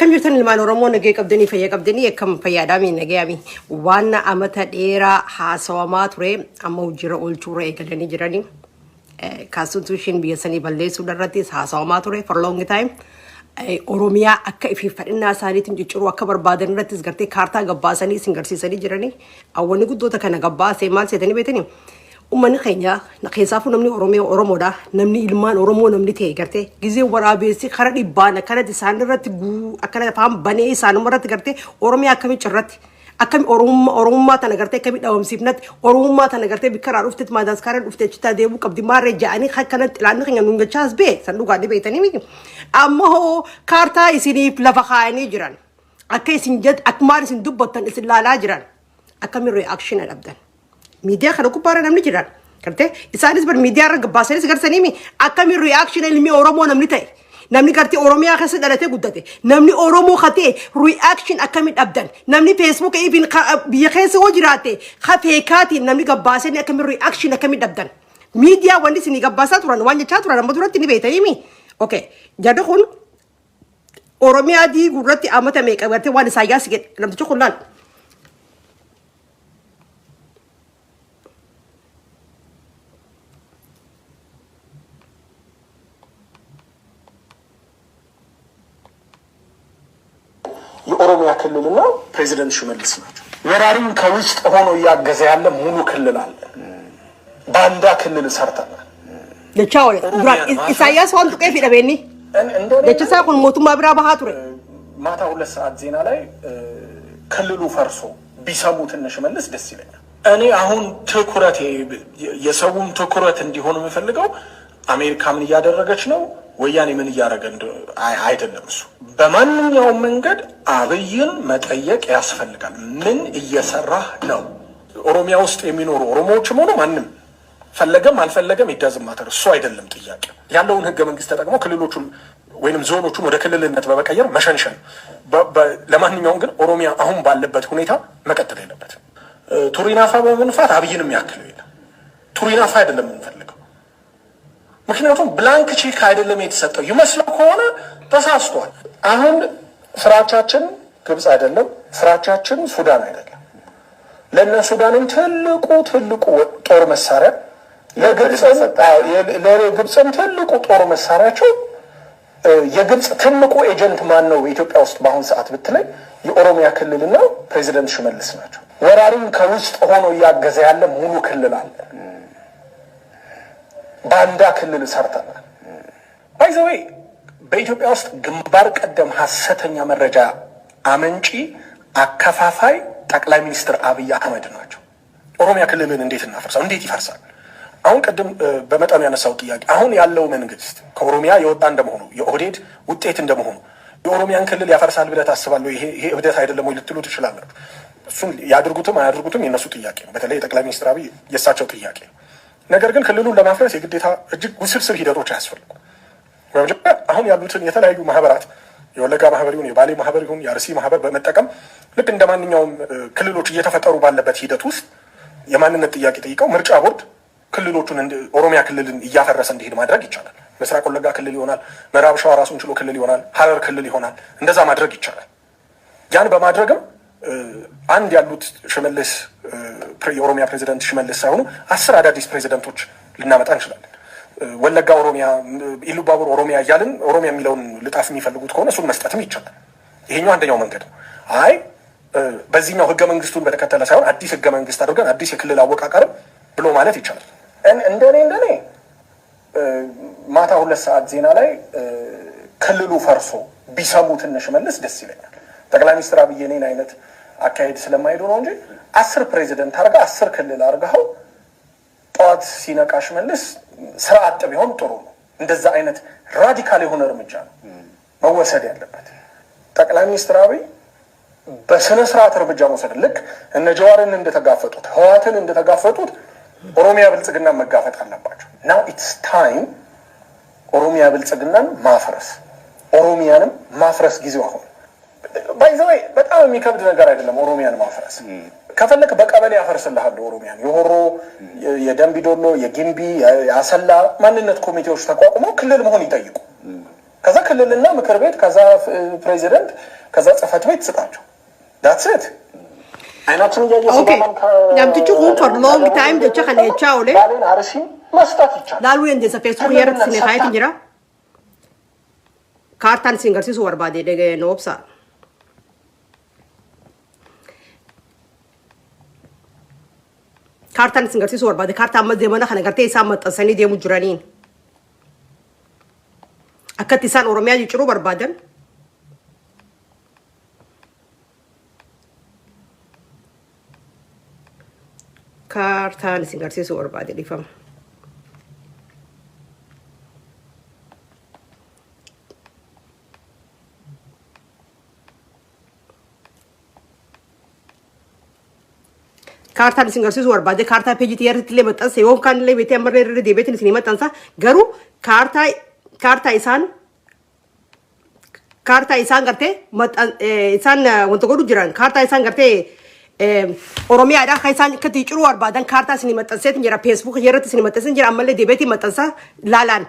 Akkam jirtan ilmaan Oromoo, nagee qabdanii, fayyaa qabdanii? Akkam, fayyaadhaami, nagayaami? Waan amata dheeraa haasawamaa ture amma hojiirra oolchuurra eegalanii jiranii. Constitution biyya sanii balleessuu irrattis haasawamaa ture for long time. Oromiyaa akka ifiif fadhinnaa isaaniitiin cicciruu akka barbaadan irrattis gartee kaartaa gabbaasanii isin garsiisanii jiranii. Wanni guddoota kana gabbaasee maal seetanii beetanii? Uummanni keenya keessaafuu namni Oromiyaa Oromoodha. Namni ilmaan Oromoo namni ta'e gartee gizee waraabessi kara dhibbaan akkanatti isaan irratti guu akkana afaan banee isaanuma irratti gartee Oromiyaa akkamii cirratti, akkami Oromummaa tana gartee akkamii dhabamsiifnatti, Oromummaa tana gartee bikka irraa dhuftetti Maadaaskaara dhufte achitti deemuu qabdi maarree ja'anii akkanatti ilaanni keenya nuun gachaas bee san dhugaa ni beektanii miti. Amma hoo kaartaa isiniif lafa kaayanii jiran, akka isin jett akka maal isin dubbattan isin laalaa jiran, akkamiin reaction dhabdan? Miidiyaa kana gubbaarra namni jiran gartee isaanis bar miidiyaa irra gabbaasanis garsanii akkamiin reaction ilmi Oromoo namni ta'e, namni gartee Oromiyaa keessa dhalatee guddate, namni Oromoo ka ta'e reaction akkamii dhabdan? Namni Facebook even biyya keessa hoo jiraate ka feekaatiin namni gabbaasanii akkamii reaction akkamii dhabdan? Miidiyaa wanni isinii gabbaasaa turan, waan jechaa turan amma duratti ni beektanii mi? Okay, jarri kun Oromiyaa diiguu irratti amata meeqa gartee waan Isaayyaas jedhe namtichi kun laal. የኦሮሚያ ክልልና ፕሬዚደንት ሽመልስ ናቸው። ወራሪን ከውስጥ ሆኖ እያገዘ ያለ ሙሉ ክልል አለ። ባንዳ ክልል ሰርተናል። Jechaa oole. Duraan Isaayyaas waan tuqee fi dhabeenni. Jecha isaa kun mootummaa biraa bahaa ture. ማታ 2 ሰዓት ዜና ላይ ክልሉ ፈርሶ ቢሰሙት እነ ሽመልስ ደስ ይለኛል። እኔ አሁን ትኩረቴ የሰውም ትኩረት እንዲሆን የምፈልገው አሜሪካ ምን እያደረገች ነው፣ ወያኔ ምን እያደረገ አይደለም። እሱ በማንኛውም መንገድ አብይን መጠየቅ ያስፈልጋል። ምን እየሰራህ ነው? ኦሮሚያ ውስጥ የሚኖሩ ኦሮሞዎችም ሆኑ ማንም ፈለገም አልፈለገም it doesn't matter፣ እሱ አይደለም ጥያቄ። ያለውን ህገ መንግስት ተጠቅሞ ክልሎቹን ወይንም ዞኖቹን ወደ ክልልነት በመቀየር መሸንሸን። ለማንኛውም ግን ኦሮሚያ አሁን ባለበት ሁኔታ መቀጠል የለበትም። ቱሪናፋ በመንፋት አብይን የሚያክለው የለም። ቱሪናፋ አይደለም የምንፈልገው። ምክንያቱም blank check አይደለም የተሰጠው ይመስለው ከሆነ ተሳስቷል። አሁን ፍራቻችን ግብፅ አይደለም፣ ፍራቻችን ሱዳን አይደለም። ለእነ ሱዳንም ትልቁ ትልቁ ጦር መሳሪያ፣ ለግብፅም ትልቁ ጦር መሳሪያቸው፣ የግብፅ ትልቁ agent ማን ነው በኢትዮጵያ ውስጥ በአሁን ሰዓት ብትለኝ የኦሮሚያ ክልልና ፕሬዚደንት ሽመልስ ናቸው። ወራሪን ከውስጥ ሆኖ እያገዘ ያለ ሙሉ ክልል አለ። ባንዳ ክልል ሰርተናል። By the way በኢትዮጵያ ውስጥ ግንባር ቀደም ሀሰተኛ መረጃ አመንጪ አከፋፋይ ጠቅላይ ሚኒስትር አብይ አህመድ ናቸው። ኦሮሚያ ክልልን እንዴት እናፈርሰው? እንዴት ይፈርሳል? አሁን ቅድም በመጠኑ ያነሳው ጥያቄ አሁን ያለው መንግስት ከኦሮሚያ የወጣ እንደመሆኑ፣ የኦህዴድ ውጤት እንደመሆኑ የኦሮሚያን ክልል ያፈርሳል ብለህ ታስባለህ? ይሄ እብደት አይደለም ወይ ልትሉ ትችላላችሁ። እሱን ያድርጉትም አያድርጉትም የነሱ ጥያቄ ነው። በተለይ የጠቅላይ ሚኒስትር አብይ የእሳቸው ጥያቄ ነው። ነገር ግን ክልሉን ለማፍረስ የግዴታ እጅግ ውስብስብ ሂደቶች አያስፈልጉም። በመጀመሪያ አሁን ያሉትን የተለያዩ ማህበራት፣ የወለጋ ማህበር ይሁን፣ የባሌ ማህበር ይሁን፣ የአርሲ ማህበር በመጠቀም ልክ እንደ ማንኛውም ክልሎች እየተፈጠሩ ባለበት ሂደት ውስጥ የማንነት ጥያቄ ጠይቀው ምርጫ ቦርድ ክልሎቹን ኦሮሚያ ክልልን እያፈረሰ እንዲሄድ ማድረግ ይቻላል። ምስራቅ ወለጋ ክልል ይሆናል፣ ምዕራብ ሸዋ ራሱን ችሎ ክልል ይሆናል፣ ሀረር ክልል ይሆናል። እንደዛ ማድረግ ይቻላል። ያን በማድረግም አንድ ያሉት ሽመልስ፣ የኦሮሚያ ፕሬዚደንት ሽመልስ ሳይሆኑ 10 አዳዲስ ፕሬዚደንቶች ልናመጣ እንችላለን። ወለጋ ኦሮሚያ፣ ኢሉባቡር ኦሮሚያ እያልን ኦሮሚያ የሚለውን ልጣፍ የሚፈልጉት ከሆነ እሱን መስጠትም ይቻላል። ይሄኛው አንደኛው መንገድ ነው። አይ በዚህኛው ህገ መንግስቱን በተከተለ ሳይሆን አዲስ ህገ መንግስት አድርገን አዲስ የክልል አወቃቀርም ብሎ ማለት ይቻላል። እንደኔ ማታ 2 ሰዓት ዜና ላይ ክልሉ ፈርሶ ቢሰሙት እነ ሽመልስ ደስ ይለኛል። ጠቅላይ ሚኒስትር አብይ የኔን አይነት አካሄድ ስለማይሄዱ ነው እንጂ 10 ፕሬዚደንት አድርገህ 10 ክልል አድርገኸው ጠዋት ሲነቃ ሽመልስ ስራ አጥ ቢሆን ጥሩ ነው። እንደዛ አይነት radical የሆነ እርምጃ ነው መወሰድ ያለበት። ጠቅላይ ሚኒስትር አብይ በስነ ስርዓት እርምጃ መውሰድ፣ ልክ እነ ጀዋርን እንደተጋፈጡት፣ ህወሓትን እንደተጋፈጡት ኦሮሚያ ብልጽግናን መጋፈጥ አለባቸው። Now it's time ኦሮሚያ ብልጽግናን ማፍረስ፣ ኦሮሚያንም ማፍረስ ጊዜው አሁን። By the way በጣም የሚከብድ ነገር አይደለም። ኦሮሚያን ማፍረስ ከፈለክ በቀበሌ ያፈርስልሃለሁ። ኦሮሚያን የሆሮ፣ የደንቢዶሎ፣ የጊምቢ፣ የአሰላ ማንነት ኮሚቴዎች ተቋቁመው ክልል መሆን ይጠይቁ። ከዛ ክልልና ምክር ቤት፣ ከዛ ፕሬዚደንት፣ ከዛ ጽህፈት ቤት ስጣቸው። That's it። አይናችን እያየ Okay. ሲዳማን Namtichi kun for long time jecha kana jechaa oole. ባሌን አርሲን መስጠት ይቻላል። Laaluu dandeessa, Facebook irratti isin kaayetu jira. Kaartaan isin agarsiisuu barbaade dhaga'ee na obsa. Kaartaan isin agarsiisuu barbaade kaartaa amma deemana kana gartee isaan maxxansanii deemu jiraniin. Akkatti isaan Oromiyaa cicciruu barbaadan. Kaartaan isin agarsiisuu barbaade, dhiifama. Kaartaan isin agarsiisuu barbaade kaartaa peejii irratti illee maxxansa, yoo kaan illee beetee ammallee irra deebiitiin isin maxxansa. Garuu kaartaa isaan gartee isaan wanta godhu jiran, kaartaa isaan gartee Oromiyaadhaa kan isaan akkatti ciruu barbaadan, kaartaa isin maxxanseetiin jira. Facebook irratti isin maxxanseetiin jira, ammallee deebiitiin maxxansa laalaan.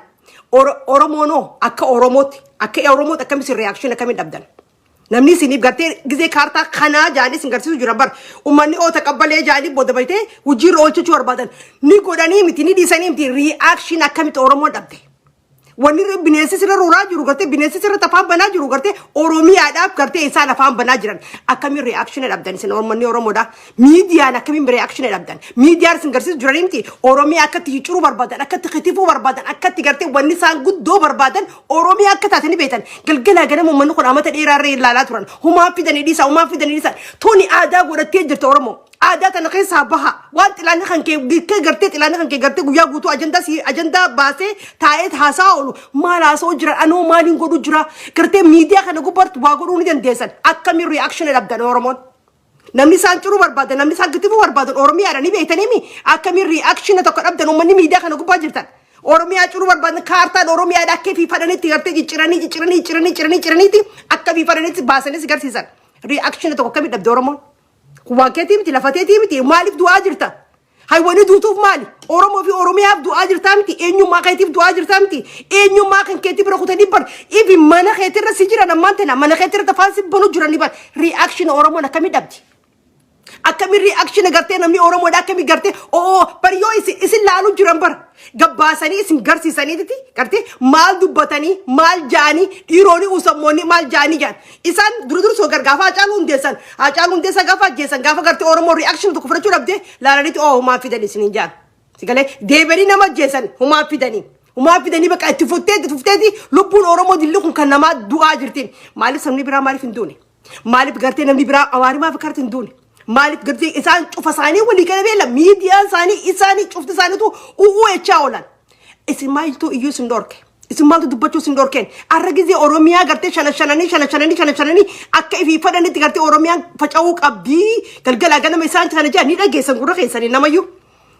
Oromoonoo akka Oromootti akkamitti isin reaction akkamiin dhabdan? Namni isiniif gartee gizee kaartaa kanaa jaanii isin garsiisu jira bar. Uummanni oota qabbalee jaanii booda baytee hojiirra oolchachuu barbaadan. Ni godhanii miti, ni dhiisanii miti, reaction akkamitti Oromoon dhabde? Wanni bineensi sirra ruuraa jiru, gartee bineensi sirra afaan banaa jiru, gartee Oromiyaadhaaf gartee isaan afaan banaa jiran, akkamiin reaction dhabdan isin uummanni Oromoodha? Miidiyaan akkamiin reaction dhabdan? Miidiyaan isin garsiisu jiranii miti, Oromiyaa akkatti cicciruu barbaadan, akkatti kitifuu barbaadan, akkatti gartee wanni isaan guddoo barbaadan Oromiyaa akka taate ni beektan. Galgalaa ganama uummanni kun amata dheeraa irra ilaalaa turan. Humaan fidanii dhiisa, humaan fidanii dhiisa. Tuni aadaa godhattee jirti Oromoo. Aadaa tana keessaa baha. Waan xilaanni kan kee gartee, xilaanni kan kee gartee guyyaa guutuu ajandaa si ajandaa baasee taa'ee haasaa oolu maal haasa'u jira? Anoo maaliin godhu jira? Gartee miidiyaa kana gubbaatti waa godhuu ni dandeessan. Akkamiin reaction dhabdan Oromoon? Namni isaan ciruu barbaadan, namni isaan kitifuu barbaadan Oromiyaadha ni beektaniimi. Akkamiin reaction tokko dhabdan uummanni miidiyaa kana gubbaa jirtan? Oromiyaa ciruu barbaadan, kaartaan Oromiyaadha akka fiifadhanitti gartee cicciranii cicciranii cicciranii cicciranii cicciraniiti akka fiifadhanitti baasanii si garsiisan. Reaction tokko akkamiin dhabde Oromoon? Waan keetii miti, lafa keetii miti, maaliif du'aa jirta? Haywanii duutuuf maali? Oromoo fi Oromiyaaf du'aa jirtaa miti? Eenyummaa keetiif du'aa jirtaa miti? Eenyummaa kan keetii bira kutanii bar ifi mana keetirra si jiran, ammaan tana mana keetirra tafaan si banu jiran bar. Reaction Oromoon akkamii dhabdi? Akkamiin reaction gartee namni Oromoodha akkamii gartee oo bar yoo isin laaluu jiran bar gabbaasanii isin garsiisaniiti gartee maal dubbatanii, maal jaanii, dhiironni usammoonni maal jaanii jaan isaan dura dursoo gar gaafa Hacaaluu Hundeessan, Hacaaluu Hundeessan gaafa ajjeessan, gaafa gartee Oromoo reaction tokko fudhachuu dhabde laalaniiti oo humaa fidan isiniin jaan. Sigalee deebianii nama ajjeessan humaa fidanii. Humaa fidanii bakka itti fuftee itti fufteeti lubbuun Oromoo dilli kun kan namaa du'aa jirtiin. Maaliif sabni biraa maaliif hin duune? Maaliif gartee namni biraa awaarii maaf karti hin duune? Maaliif gartee isaan cufa isaanii walii gala beela miidiyaan isaanii isaanii cufti isaaniitu u'uu jechaa oolan. Isin maaltu iyyuu isin dhorke? Isin maaltu dubbachuu isin dhorkeen? Arra gizee Oromiyaa gartee shana shananii shana shananii shana shananii akka ifii fadhanitti gartee Oromiyaan faca'uu qabdii, galgalaa ganama isaan kana jedhan ni dhageessan gurra keessanii namayyuu.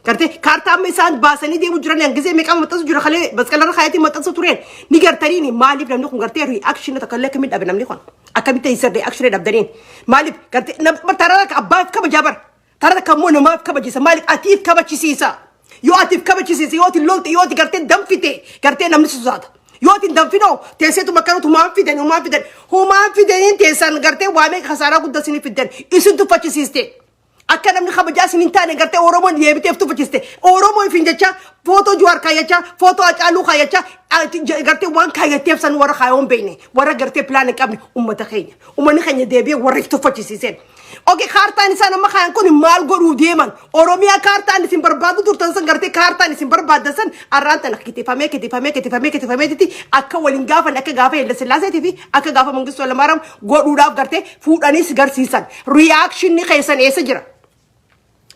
Gartee kaartaa amma isaan baasanii deemu jiran hangizee meeqa maxxansu jira, kalee masqalarra kaayatii maxxansu tureen ni gartaniini. Maaliif namni kun gartee reaction takka illee akkamiin dhabe namni kun? Akkamitti isa reaction dhabdaniin? Maaliif gartee taraa takka abbaaf kabajaa bara, taraa takka immoo namaaf kabajisa. Maaliif atiif kabachisiisa? Yoo atiif kabachisiisa, yoo ati lolte, yoo ati gartee danfite, gartee namni sodaata. Yoo ati hin danfinoo teesseetu bakka humaan fidan, humaan fidan, humaan fidaniin teessan gartee waamee kasaaraa guddaa isinii fiddan, isin tuffachisiiste. Akka namni kabajaa isin hin taane gartee Oromoon deebiteef tuffachiste. Oromoo ifin jecha footoo Jawaar kaayyachaa, footoo Hacaaluu kaayyachaa, gartee waan kaayyateef san warra kaayoon beekne, warra gartee plan hin qabne uummata keenya. Uummanni keenya deebi'ee warra if tuffachisiiseen. Okay, kaartaan isaan amma kaayan kun maal godhuu deeman? Oromiyaa kaartaan isin barbaadu turtan san, gartee kaartaan isin barbaaddan san arraan tana kitifamee kitifamee kitifamee kitifameetitti akka waliin gaafan, akka gaafa Haile Sillaaseetii fi akka gaafa Mangistuu Hayilamaariyaam godhuudhaaf gartee fuudhanii si garsiisan. Reactionni keessan eessa jira?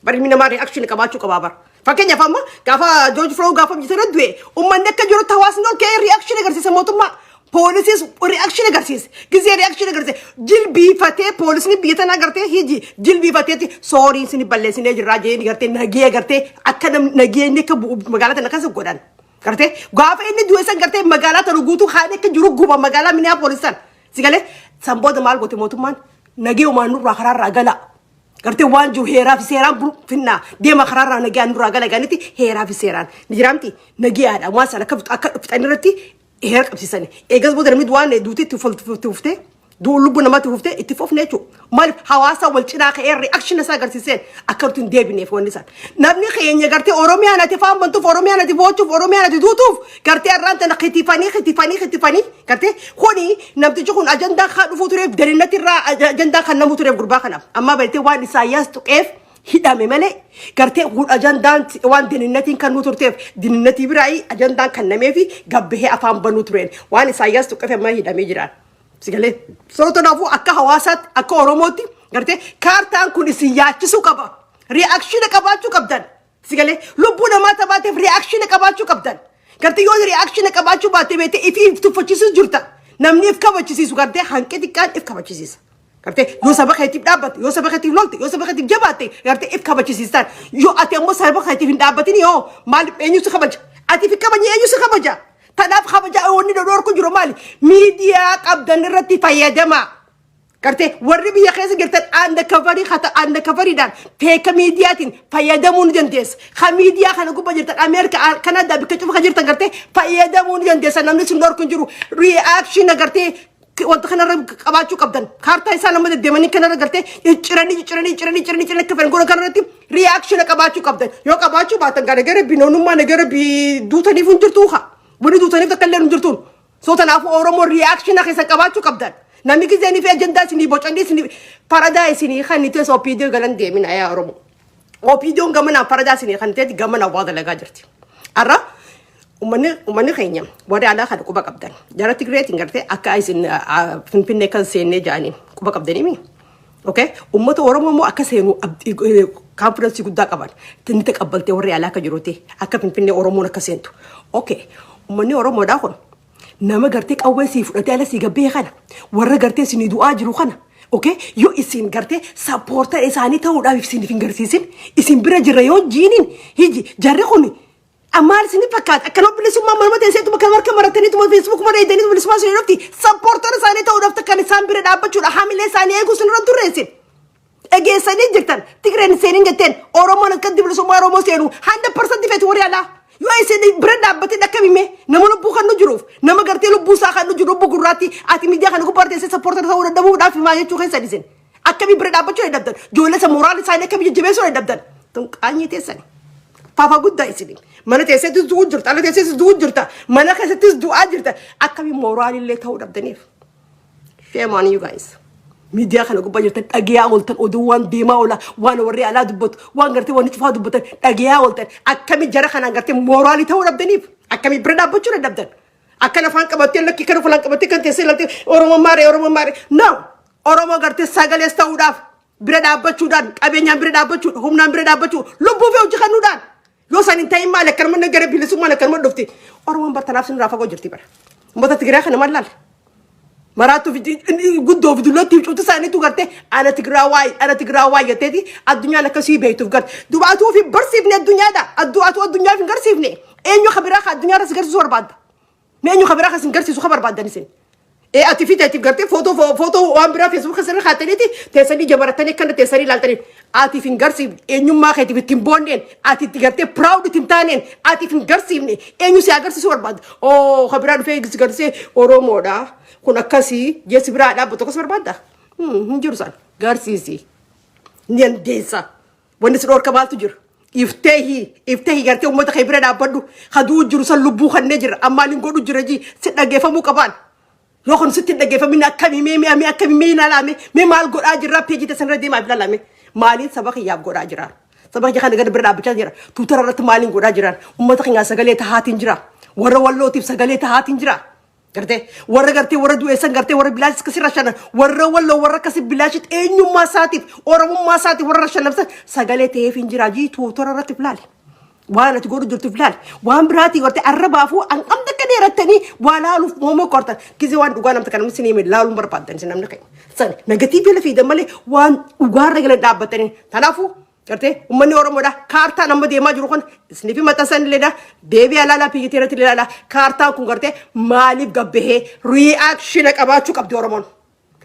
Bari ilmi namaa reaction qabaachuu qabaa bara. Fakkeenyaaf amma gaafa George Floyd gaafa biyya sana du'e, uummanni akka jirutti hawaasni ol ka'ee reaction agarsiisa mootummaa. Poolisiis reaction agarsiise. Gizee reaction agarsiise jilbiifatee poolisni biyya tanaa gartee hiji jilbiifateeti sorry isin balleessinee jirraa jee gartee nagee gartee akka nageenyi akka bu'u magaalaa tana keessa godhan. Gartee gaafa inni du'e san gartee magaalaa tana guutuu haadha akka jiru guba magaalaa Minneapolis san. Sigalee san booda maal goote mootummaan? Nagee umaan nurraa karaarraa gala. Gartee waan jiru heeraa fi seeraan finnaa deema, karaarraa nagee nurraa gala ganitti heeraa fi seeraan ni jiraamti nageeyaadha waan sana akka fixan irratti. Heera qabsiisanii. Eegas booda namni du'aan duuti itti fuftee, du'u lubbuu namaatti fuftee itti fufne jechuudha. Maaliif? Hawaasa wal cinaa ka'ee reaction isaa agarsiiseen akka nuti hin deebineef wanni isaan. Namni keenya gartee Oromiyaan ati faan bantuuf, Oromiyaan ati boochuuf, Oromiyaan ati duutuuf gartee irraan tana kitifanii kitifanii kitifanii gartee kuni namtichi kun ajandaa kan dhufuu tureef dalinnatti irraa ajandaa kan namuu tureef gurbaa kanaaf. Amma bartee waan Isaayyaas tuqeef hidhame malee gartee kun ajandaan waan dininnatiin kan nu turteef dininnatii biraayii ajandaan kan nameefi gabbahee afaan banuu tureen waan Isaayyaas tuqeef amma hidhamee jiraan. Sigalee soo kanaafuu akka hawaasaatti, akka Oromootti gartee kaartaan kun isin yaachisuu qaba. Reaction qabaachuu qabdan. Sigalee lubbuu namaa tabaateef reaction qabaachuu qabdan. Gartee yoo reaction qabaachuu baatte beektee ifii if tuffachisiisu jirta. Namni if kabachisiisu gartee hanqi xiqqaan if kabachisiisa. Gartee yoo saba keetiif dhaabbatte, yoo saba keetiif lolte, yoo saba keetiif jabaatte, gartee if kabachisiistaan. Yoo ati ammoo saba keetiif hin dhaabbatin, yoo maal, eenyu si kabaja? Ati if kabajni, eenyu si kabaja? Tanaaf kabaja wanni dhodhorku jiru maali? Miidiyaa qabdan irratti fayyadamaa. Gartee warri biyya keessa jirtan undercoverii hata undercoveriidhaan feeka miidiyaatiin fayyadamuu ni dandeessa. Ka miidiyaa kana gubbaa jirtan, Ameerikaa, Kanadaa, bakka cufa ka jirtan gartee fayyadamuu ni dandeessa. Namni sun dhorku hin jiru. Reaction gartee wanta kanarra qabaachuu qabdan. Kaartaa isaa nama deddeemanii kanarra gartee cicciranii cicciranii cicciranii cicciranii cicciranii akka fedhan godhan kanarratti reaction qabaachuu qabdan. Yoo qabaachuu baatan gara gara binoonummaa nagara duutaniif hin jirtu haa. Wanni duutaniif takka illee hin jirtuun. So kanaafuu Oromoo reaction keessa qabaachuu qabdan. Namni gizeenii fi ajandaa isinii bocanii isinii faradaa isinii kan itti OPDO galan deemina yaa Oromoo. OPDOon gamanaan faradaa isinii kan ta'etti gamanaan waa dalagaa jirti. Har'a uummanni keenya warri alaa kana quba qabdan. Jara Tigreetiin gartee akka isin Finfinnee kan seennee jedhaniin quba qabdanii mi? Okay? Uummata Oromoo immoo akka seenu confidence guddaa qaban. Inni taqabbaltee warri alaa akka jirutti akka Finfinnee Oromoon akka seentu. Okay. Uummanni Oromoodhaa kun nama gartee qawwee sii fudhatee ala sii gabbee kana, warra gartee isinii du'aa jiru kana, okay, yoo isin gartee supporter isaanii ta'uudhaaf isiniif hin garsiisin, isin bira jirra yoo jiiniin hiji jarri kun maal isin fakkaata? Akkana bilisummaa manuma teesseetuma kan harka marataniituma Facebook mara eegdaniitu bilisummaa isin dhufti. Supporter isaanii ta'uudhaaf kan isaan bira dhaabbachuudha hamilee isaanii eeguu isin irra turreessin. Dhageessanii jirtan, Tigreen seeniin jetteen Oromoon akkatti bilisummaa Oromoo seenu 100% feeti warri alaa. Yoo isin bira dhaabbatee akkamime nama lubbuu kan nu jiruuf, nama gartee lubbuu isaa kan nu jiru, lubbuu gurraatti, ati miidiyaa kana gubbaa teessee supporter ta'uu dadhabuudhaaf maal jechuu keessan? Isin akkamii bira dhaabbachuu dadhabdan? Ijoollee isa moral isaanii akkamii jajjabeessuu dadhabdan? Tun qaanyii teessani. Faafa guddaa isin mana teesseettis du'uu jirta, ala teesseettis du'uu jirta, mana keessattis du'aa jirta, akkamii moralillee ta'uu dhabdaniif? Shame on you guys. Miidiyaa kana gubbaa jirtan, dhagayaa ooltan, oduu waan deemaa oola, waan warri alaa dubbatu, waan gartee wanni cufaa dubbatan dhagayaa ooltan. Akkami jara kanaan gartee moral ta'uu dhabdaniif? Akkami bira dhaabbachuu dadhabdan? Akkan afaan qabattee lakkii kana fuulaan qabattee kan teessee ilaaltee Oromoo maaree, Oromoo maaree? No, Oromoo gartee sagalees ta'uudhaaf bira dhaabbachuudhaan, qabeenyaan bira dhaabbachuudha, humnaan bira dhaabbachuu, lubbuu fi hojii kennuudhaan. Yoo san hin ta'in maali? Akkanuma gara bilisummaan akkanuma dhufti Oromoon bartanaaf sinirraa fagoo jirti bara. Uummata Tigiraa kana maal laala? Maraattuu fi guddoo fi dullootti cuutu isaaniitu gartee ana Tigraawaa, ana Tigraawaa jetteeti addunyaan akkasii beektuuf garte. Dubaatuu fi barsiifne addunyaadha. Addu'atuu addunyaaf hin garsiifne. Eenyu kabiraa ka addunyaa irra si garsiisuu barbaadda? Mee eenyu kabiraa ka si garsiisu ka barbaaddan isin? Ee, ati fi teetiif gartee footoo waan biraa Facebook asirra kaataniiti teessanii jabarattanii akkana teessanii ilaaltanii atiif hin garsiifne. Eenyummaa keetiif ittiin boonneen, ati itti gartee proud ittiin taaneen atiif hin garsiifne, eenyu si agarsiisuu barbaadda? Oo, kabiraa dhufee si garsiisee Oromoodha kun akkasii jeessi biraa dhaabbatu akkas barbaadda? Hin jiru. San garsiisi, ni dandeessa. Wanni si dhorka maaltu jira? Ifteehi, ifteehi, gartee uummata kee bira dhaabbadhu. Haduu jiru san lubbuu kannee jira ammaan hin godhu jira ji si dhaggeeffamuu qabaan. Yoo kun sitti hin dhaggeeffamin akkamii? Mee mee mee akkamii? Mee ilaalame, mee maal godhaa jirra? Peejii teessan irra deemaa ilaalame. Maaliin saba kiyyaaf godhaa jira? Saba kiyya kana gadi bira dhaabbachaa jira. Tuutara irratti maaliin godhaa jiran? Uummata keenyaa sagalee tahaatiin jira. Warra Wallootiif sagalee tahaatiin jira. Gartee warra gartee warra du'eessan, gartee warra bilaashis akkasii rashanan, warra Walloo, warra akkasii bilaashitti eenyummaa isaatiif, Oromummaa isaatiif warra rashanamsan sagalee ta'eef hin jira. Jii tuutara irratti ilaali. Waan ati godhu jirtu ilaali. Waan biraatii gartee arrabaafuu hanqamta akka dheerattanii waa laaluuf moomoo qortan. Kizee waan dhugaa namta kana isin hime laaluun barbaaddan isin namni keenya. San negative la fiidan malee waan dhugaarra galan dhaabbatanii. Kanaafuu gartee uummanni Oromoodha. Kaartaan amma deemaa jiru kun isiniif maxxansan illeedha. Deebii alaalaa biyyattii irratti ilaalaa. Kaartaan kun gartee maaliif gabbahee? Reaction qabaachuu qabdi Oromoon.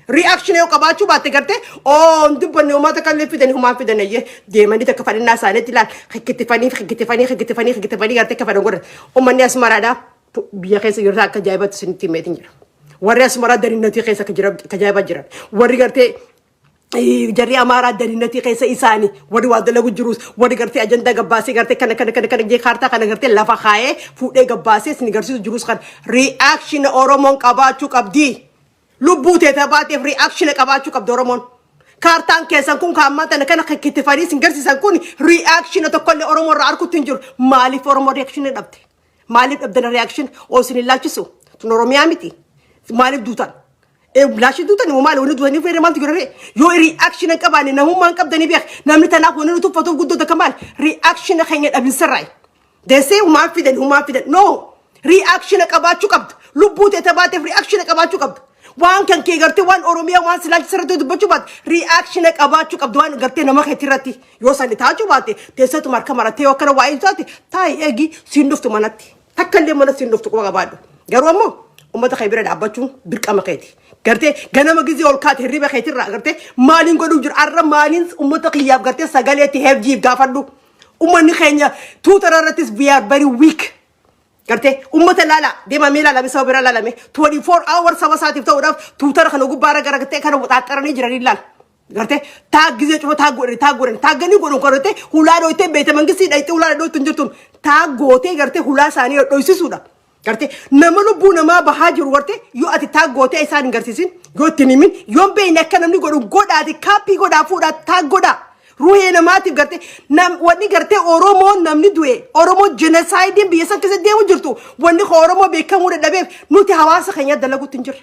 Reaction yoo qabaachuu baatte gartee oo hin dubbanne, uummata kan fidanii humaan fidan eeyyee deemanii takka fadhinnaa isaaniitti ilaal hikkitifanii hikkitifanii hikkitifanii hikkitifanii gartee akka fedhan godhan. Uummanni Asmaraadha. Biyya keessa jirta akka ajaa'ibatti isinitti himeetiin jira. Warri Asmaraa darinnatii keessa akka ajaa'ibaa jiran. Warri gartee jarri Amaaraa darinnatii keessa isaanii, warri waa dalagu jirus, warri gartee ajandaa gabbaasee gartee kana kana kana kana jee kaartaa kana gartee lafa kaayee fuudhee gabbaasee isin garsiisu jirus, kan reaction Oromoon qabaachuu qabdi. Lubbuu teeta baateef reaction qabaachuu qabdi Oromoon. Kaartaan keessan kun kan ammaa tana kana kittifanii isin garsiisan kun reaction tokkollee Oromoo irraa arguutti hin jiru. Maaliif Oromoo reaction dhabde? Maaliif dhabdan reaction? Oo, isin hin laalchisu. Tun Oromiyaa miti. Maaliif duutan? Laashi duutan immoo maali wanni duutanii fayyada maaltu jira ree? Yoo reaction hin qabaanne, namummaa hin qabdanii beek. Namni tanaaf wanni nu tuffatuuf guddoo takka maali? Reaction keenya dhabinsarraayi. Deessee humaan fidan, humaan fidan. No! Reaction qabaachuu qabdu. Lubbuu teeta baateef reaction qabaachuu qabdu. Waan kan kee gartee waan Oromiyaa waan silaalchisa irratti dubbachuu baate, reaction qabaachuu qabdu waan gartee nama keetii irratti. Yoo sani taachuu baate, teessatuma harka marattee yoo akkana waa'ee taate, taa'i eegi, siin dhuftu manatti. Takka illee mana siin dhuftu, quba qabaadhu. Garuu ammoo uummata kee bira dhaabbachuun dirqama keeti. Gartee ganama gizee ol kaate hirriba keetirraa gartee maaliin godhuu jiru, arra maaliin uummata kiyyaaf gartee sagalee itti heebjiif gaafadhu. Uummanni keenya Twitter irrattis we are very weak. Gartee uummata laala deemamee ilaalame, saba bira ilaalame, 24 hours saba isaatiif ta'uudhaaf Twitter kana gubbaarra gara gartee kana waxaaxaranii jiranii ilaala. Gartee tag gizee cufa tag godhani, tag godhani, taagganii godhan, gartee hulaa dhoytee beete mangistii dhayxee hulaa dhoytu hin jirtun, tag gootee gartee hulaa isaanii dhoysisuudha. Gartee nama lubbuu namaa bahaa jiru gartee yoo ati tag gootee isaan hin garsiisin, yoo ittiin himin, yoo hin beekne akka namni godhu godhaati, copy godhaa, fuudhaa, tag godhaa. Ruhee namaatiif gartee nam wanni gartee Oromoon namni du'e, Oromoo genocide biyya san keessa deemu jirtu, wanni Oromoo beekamuu dadhabeef nuti hawaasa keenya dalaguutti hin jirre.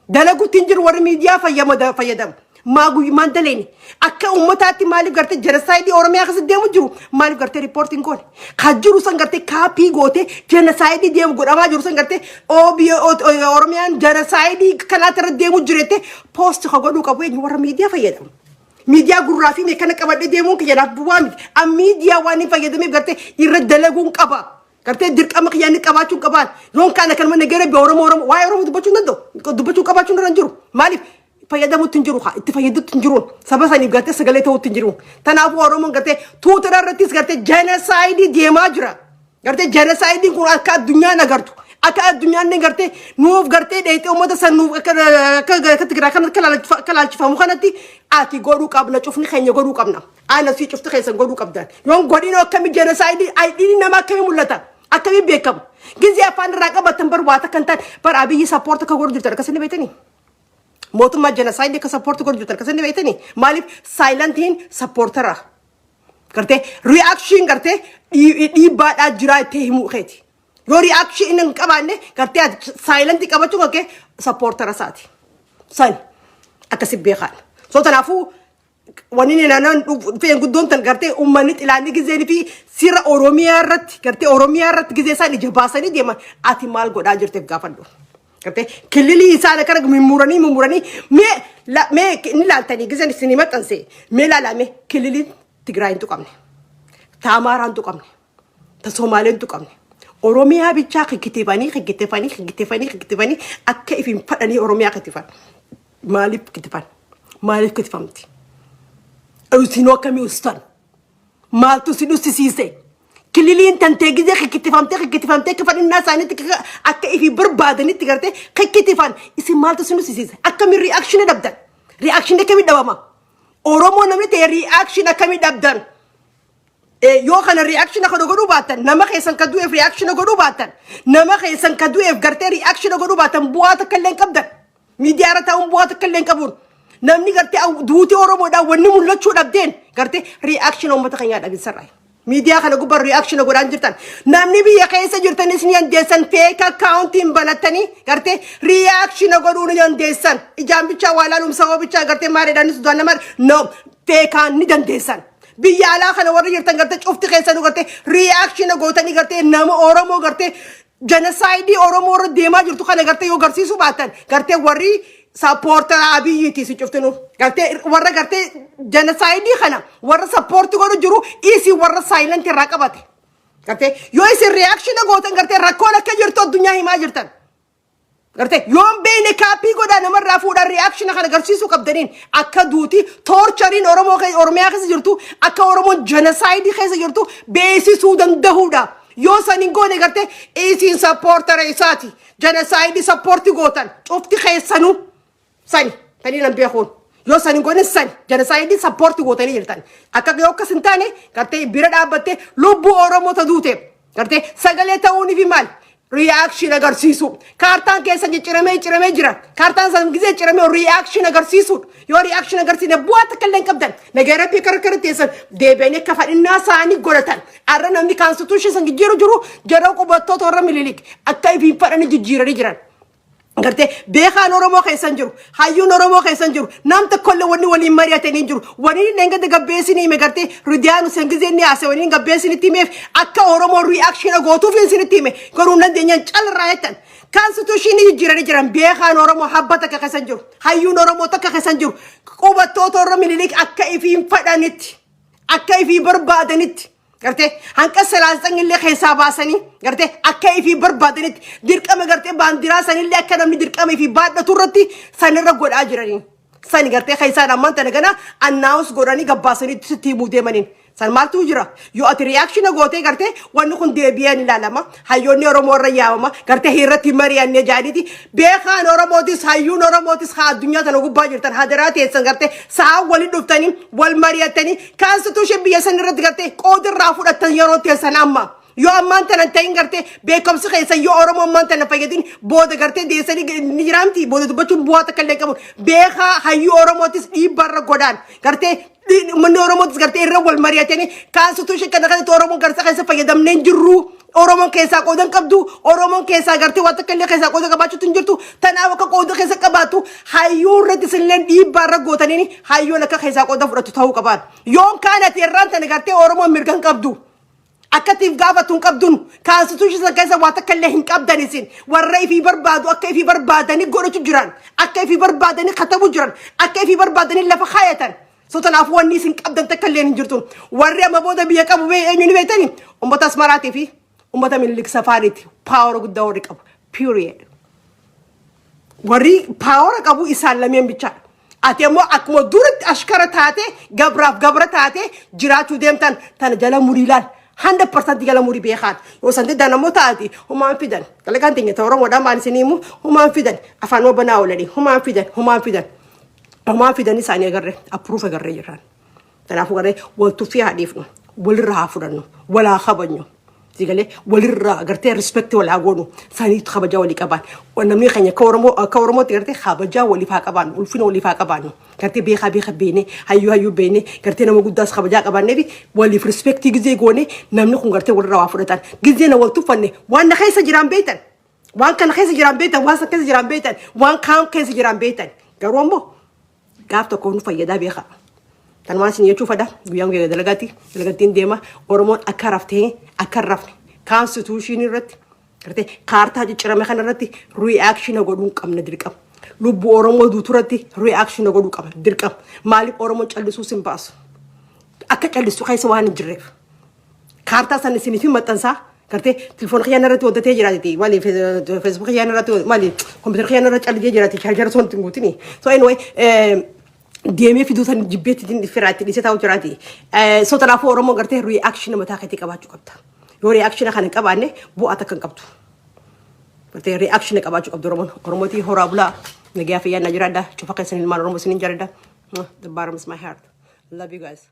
Dalaguutti hin jiru warri miidiyaa fayyadamu. Maa guyyumaan daleeni. Akka uummataatti maaliif gartee genocide Oromiyaa keessa deemu jiru maaliif gartee reportiin goone? Kan jiru san gartee copy gootee genocide deemu godhamaa jiru san gartee Oromiyaan genocide kanaatti irra deemu jirette post ka godhuu qabu eenyu? Warra miidiyaa fayyadamu. Miidiyaa gurraa fi kana qabadhee deemuun kiyyaadhaaf bu'aa miti. An miidiyaa waan hin fayyadameef gartee irra dalaguun qaba. Gartee dirqama kiyyaa inni qabaachuu qabaan. Yoon kaan akkanuma nagara biyya Oromoo Oromoo waa'ee Oromoo dubbachuu hin danda'u. Dubbachuu qabaachuu hin jiru. Maaliif? Fayyadamuutti hin jiru haa, itti fayyaduutti hin jiru. Saba saniif gartee sagalee ta'uutti hin jiru. Kanaafuu Oromoon gartee Twitter irrattis gartee genocide deemaa jira. Gartee genocideiin kun akka addunyaan agartu. Akka addunyaan gartee nuuf gartee dheexee uummata san nuuf akka Tigiraa kanatti akka laalchifamu kanatti ati godhuu qabna, cufni keenya godhuu qabna. Ana si cufti keessan godhuu qabdan. Yoon godhin akkamii genocide ayidiin nama akkamii mul'ata? Akkamii beekama? Gizee afaan irraa qabatan bar waata kan ta'an bar Abiyyi support akka godhu jirtan akkasii beektanii? Mootummaa genocide akka support godhu jirtan akkasii beektanii? Maaliif silentiin supportera? Gartee reaction gartee dhiibbaadhaa jiraa itti himuu keeti. Yoo reaction hin qabaanne, gartee ati silentii qabachuun kan kee supportera isaati. San akkasi beekaan. So kanaafuu wanni inni naannoo dhufeen guddoon tan gartee uummanni xilaanni gizeen fi sirra Oromiyaa irratti gartee Oromiyaa irratti gizee isaan ija baasanii deeman, ati maal godhaa jirteef gaafadhu. Gartee kililii isaan akkana mummuranii mummuranii mee mee ni laaltanii gizeen isinii maxxanse, mee laalame, kililiin Tigraay hin tuqamne. Ta Amaaraa hin tuqamne. Ta Somaalee hin tuqamne. Oromiyaa bichaa kikitifanii kikitifanii kikitifanii kikitifanii akka ifin fadhanii Oromiyaa kitifan. Maaliif kitifan? Maaliif kitifamti? Isinoo akkamii ustan? Maaltu si dhussisiise? Kililiin tantee gizee kikitifamtee kikitifamtee akka fadhinnaa isaaniitti akka ifii barbaadanitti gartee kikitifan, isin maaltu si dhussisiise? Akkamiin reaction dhabdan? Reaction akkamii dhabama? Oromoo namni ta'e reaction akkamii dhabdan? Yoo kana reaction kana godhuu baattan, nama keessan ka du'eef reaction godhuu baattan, nama keessan ka du'eef gartee reaction godhuu baattan, bu'aa takka illee hin qabdan. Miidiyaa irra taa'uun bu'aa takka illee hin qabuun. Namni gartee duutii Oromoodhaan wanni mul'achuu dhabdeen gartee reaction uummata keenyaa dhabinsarraa. Miidiyaa kana gubbaa reaction godhaan jirtan. Namni biyya keessa jirtanis ni dandeessan, fake accountiin banattanii gartee reaction godhuu ni dandeessan. Ijaan bichaa waa ilaaluun saba bichaa gartee maaliidhaan sudaan nama no fakeaan ni dandeessan. Biyya alaa kana warri jirtan gartee cufti keessanuu gartee reaction gootanii gartee nama Oromoo gartee genocide Oromoo irra deemaa jirtu kana gartee yoo garsiisuu baattan, gartee warri supportera Abiyyiiti si cuftinu. Gartee warra gartee genocide kana warra support godhu jiru isii warra silent irraa qabate. Gartee yoo isin reaction gootan, gartee rakkoon akka jirtu addunyaa himaa jirtan. Gartee yoon beekne copy godhaa, namarraa fuudhaan reaction kana agarsiisuu qabdaniin akka duuti tortureiin Oromoo Oromiyaa keessa jirtu, akka Oromoon genocide keessa jirtu beeksisuu danda'uudha. Yoo san hin goone gartee isiin supporter isaati. Genocide support gootan cufti keessanuu sani tanii nan beekuun. Yoo san hin goone sani genocide support gootanii jirtan. Akka yoo akkas hin taane gartee bira dhaabbattee lubbuu Oromoo ta duute gartee sagalee ta'uunii fi maal reaction agarsiisu. Kaartaan keessa cicciramee ciramee jira. Kaartaan san gisee ciramee reaction agarsiisudha. Yoo reaction agarsiisne bu'aa takka illee hin qabdan. Nagaa Rabbii kara kara teessan deebi'anii akka fadhinnaa isaanii godhatan. Arra namni constitution san jijjiiru jiru jara qubattoota warra Mililik akka ifiin fadhanii jijjiiranii jiran. Gartee beekaan Oromoo keessan jiru, hayyuun Oromoo keessan jiru, nam tokkollee wanni waliin mari'atanii jiru. Wanni inni dhengada gabbeessin hime gartee Ridiyaan Hussein gizee inni haase wanni gabbeessin itti himeef akka Oromoo reaction gootuuf isinitti hime. Garuu nan deenyaan calirraa jettan. Constitution jijjiiranii jiran. Beekaan Oromoo habba takka keessan jiru, hayyuun Oromoo takka keessan jiru. Qubattoota warra Minilik akka ifiin fadhanitti, akka ifii barbaadanitti gartee hanqa salaaxan illee keessaa baasanii gartee akka ifii barbaadanitti dirqama gartee baandiraa sanillee akka namni dirqama ifii baadhatu irratti sanirra godhaa jiranii. Sani gartee keessaan ammaan tana gana announce godhanii gabbaasanii sitti himuu deemaniin. San maaltu jira? Yoo ati reaction gootee gartee wanni kun deebi'ee ni ilaalama. Hayyoonni Oromoo irra yaamama. Gartee irratti mari'annee jaaniiti. Beekaan Oromootis, hayyuun Oromootis haa addunyaa tana gubbaa jirtan hadaraa teessan gartee sa'aa waliin dhuftanii wal mari'attanii constitution biyya san irratti gartee qooda irraa fudhattan yeroo teessan amma. Yoo ammaan tana hin ta'in gartee beekumsi keessa yoo Oromoo ammaan tana fayyadin booda gartee deessanii ni jiraamti. Booda dubbachuun bu'aa takka illee qabu. Beekaa hayyuu Oromootis dhiibbarra godhaan gartee uummanni Oromootis gartee irra wal mari'atanii constitution kana kanatti Oromoon garsa keessa fayyadamnee hin jirru. Oromoon keessaa qooda hin qabdu. Oromoon keessaa gartee waan takka illee keessaa qooda qabaachuutu hin jirtu. Tanaaf akka qooda keessa qabaattu hayyuu irratti isinillee dhiibbaa irra gootanii hayyuun akka keessaa qooda fudhatu ta'uu qabaan. Yoon kaan ati irraan tana gartee Oromoon mirga hin qabdu. Akkatiif gaafatu hin qabdun. Constitution sana keessa waa takka illee hin qabdan. Isin warra ifii barbaadu akka ifii barbaadanii godhachuu jiran, akka ifii barbaadanii katabu jiran, akka ifii barbaadanii lafa kaayatan. So kanaafuu wanni isin qabdan takka illee hin jirtu. Warri amma booda biyya qabu bee eenyu ni beektani? Ummata Asmaraatii fi ummata Minilik Safaariiti power guddaa warri qabu, period. Warri power qabu isaan lameen bichaadha. Ati ammoo akkuma duratti ashkara taate, gabraaf gabra taate jiraachuu deemtan. Tana jala murii ilaal. 100% jala murii beekaan. Yoo san diddan ammoo taati humaan fidan. Dalagaan teenya ta'e Oromoodhaan maal isin himu? Humaan fidan. Afaan banaa oolanii humaan fidan, humaan fidan. Humaan fidan isaanii agarree approve agarree jirran. Kanaafuu garee wal tuffii haa dhiifnu. Walirraa haa fudhannu. Walaa kabajnu. Sigalee walirraa gartee respect walaa goonu saniitu kabajaa walii qabaan. Namni keenya akka Oromoo, akka Oromootti gartee kabajaa waliif haa qabaannu, ulfina waliif haa qabaannu. Gartee beekaa beeka beene, hayyuu hayyuu beene, gartee nama guddaas kabajaa qabaannee fi waliif respect gizee goone namni kun gartee walirraa waa fudhatan. Gizee na wal tuffanne waan na keessa jiraan beektan. Waan kana keessa jiraan beektan, waan san keessa jiraan beektan, waan kaan keessa jiraan beektan. Garuu ammoo gaaf tokko nu fayyadaa beekaa. Tanumaan isin jechuu fedha. Guyyaan guyyaa dalagaatti dalagattiin deema. Oromoon akka raftee akka hin rafne constitution irratti gartee kaartaa ciccirame kana irratti reaction godhuu qabna dirqama. Lubbuu Oromoo duutu irratti reaction godhuu qaba dirqama. Maaliif Oromoon callisuu sin baasu? Akka callisu keessa waan hin jirreef. Kaartaa san isiniif hin maxxansaa. Gartee telefoon kiyyaan irratti hojjetee jiraati. Maali Facebook kiyyaan irratti, maali kompiitara kiyyaan irratti callisee jiraati. Charger son hin guutini. So anyway, deemee fiduu san jibbeetti firaatti dhiisee taa'u jiraati. So kanaafuu Oromoon gartee reaction mataa keetii qabaachuu qabda. Yoo reaction kana hin qabaanne bu'aa takka hin qabdu. Gartee reaction qabaachuu qabdu Oromoon. Oromootii horaa bulaa, nagayaa fayyaa na jiraadha. Cufa keessan ilmaan Oromoo isinin jaaladha. The bottom is my heart. Love you guys.